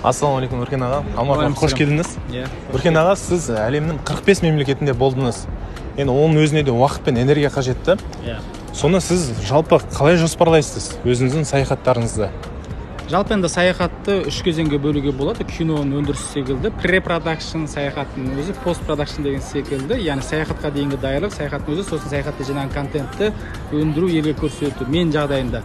Ассалаумағалейкум, Өркен аға! Алматыға қош келдіңіз! Иә. Өркен аға, сіз әлемнің 45 мемлекетінде болдыңыз. Енді оның өзіне де уақыт пен энергия қажет та. Иә. Соны сіз жалпы қалай жоспарлайсыз өзіңіздің саяхаттарыңызды? Жалпы, енді саяхатты үш кезеңге бөлуге болады, киноның өндірісі секілді: препродакшн, саяхаттың өзі, постпродакшн деген секілді. Яғни саяхатқа дейінгі даярлық, саяхаттың өзі, сосын саяхатта жинаған контентті өндіру, елге көрсету. Мен жағдайымда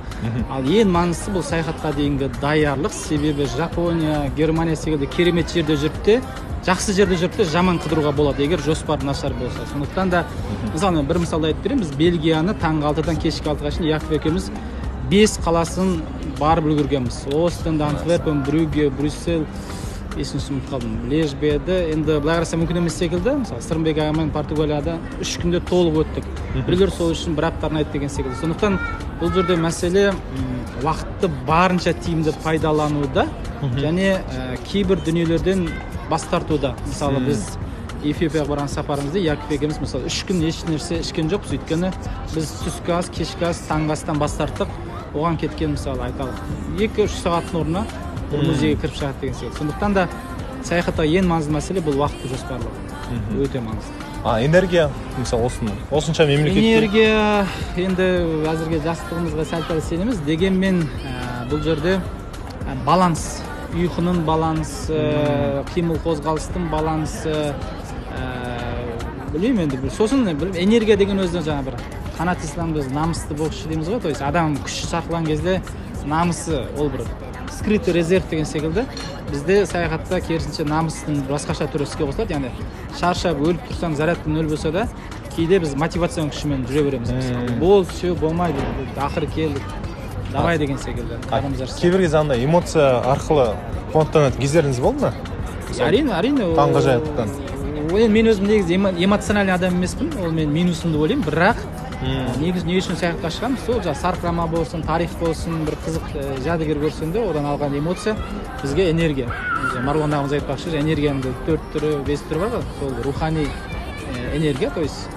ал ең маңыздысы бұл саяхатқа дейінгі даярлық, себебі Жапония, Германия секілді керемет жерде жүріп те, жақсы жерде жүріп те, жаман қыдыруға болады, егер жоспар нашар болса. Сондықтан да, мысалы, мен бір мысалды айтып берейін. Біз Бельгияны таңғы 6-дан кешкі 6-ға шейін Яков екеуміз бес қаласын барып үлгергенбіз: Остенд, Антверпен, Брюгге, Брюссель, бесіншісін ұмытып қалдым, Льеж бе еді. Енді былай қарасам, мүмкін емес секілді. Мысалы, Сырымбек ағамен Португалияда 3 күнде толық өттік. Біреулер сол үшін бір апта арнайды деген секілді. Сондықтан бұл жерде мәселе уақытты барынша тиімді пайдалануда және кейбір дүниелерден бас тартуда. Мысалы, біз Эфиопияға барған сапарымызда Яков екеуміз, мысалы, 3 күн еш нәрсе ішкен жоқпыз, өйткені біз түскі ас, кешкі ас, таңғы астан бас тарттық. Оған кеткен, мысалы, айталық, 2-3 сағаттың орнына бір музейге кіріп шығады деген секілді. Сондықтан да саяхаттағы ең маңызды мәселе бұл уақытты жоспарлау, өте маңызды. А энергия, мысалы, осыны осынша мемлекетте? Энергия енді әзірге жастығымызға сәл пәл сенеміз. Дегенмен бұл жерде баланс, ұйқының балансы, қимыл қозғалыстың балансы, білмеймін енді сосын энергия деген өзі жаңа бір Қанат Ислам, біз намысты боксшы дейміз ғой, то есть адам күші шақырған кезде намысы ол бір скрытый резерв деген секілді. Бізде саяхатта керісінше намыстың басқаша түрі іске қосылады, яғни шаршап өліп тұрсаң, зарядка нөл болса да, кейде біз мотивацияның күшімен жүре береміз. Мысалы, болды, все, болмайды, ақыры келдік, давай деген секілді. Адамзат Кейбір кезде андай эмоция арқылы қуаттанатын кездеріңіз болды ма? Әрине, ол Таңғажайыптан. Ол енді мен өзім негізі эмоциональный адам емеспін, ол менің минусым деп ойлаймын. Бірақ негізі не үшін саяхатқа шығамыз? Сол жаңағы сарқырама болсын, тарих болсын, бір қызық жәдігер көрсең де, одан алған эмоция бізге энергия. Жаңа Марғұлан ағамыз айтпақшы, энергияның да төрт түрі, бес түрі бар ғой, сол рухани энергия, то есть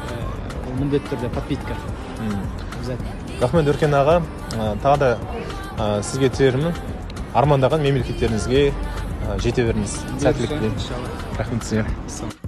ол міндетті түрде подпитка обязательно. Рахмет, Өркен аға. Тағы да сізге тілерімін, армандаған мемлекеттеріңізге жете беріңіз, сәттілік тілеймін. Иншалла. Рахмет сізге. Ассалам.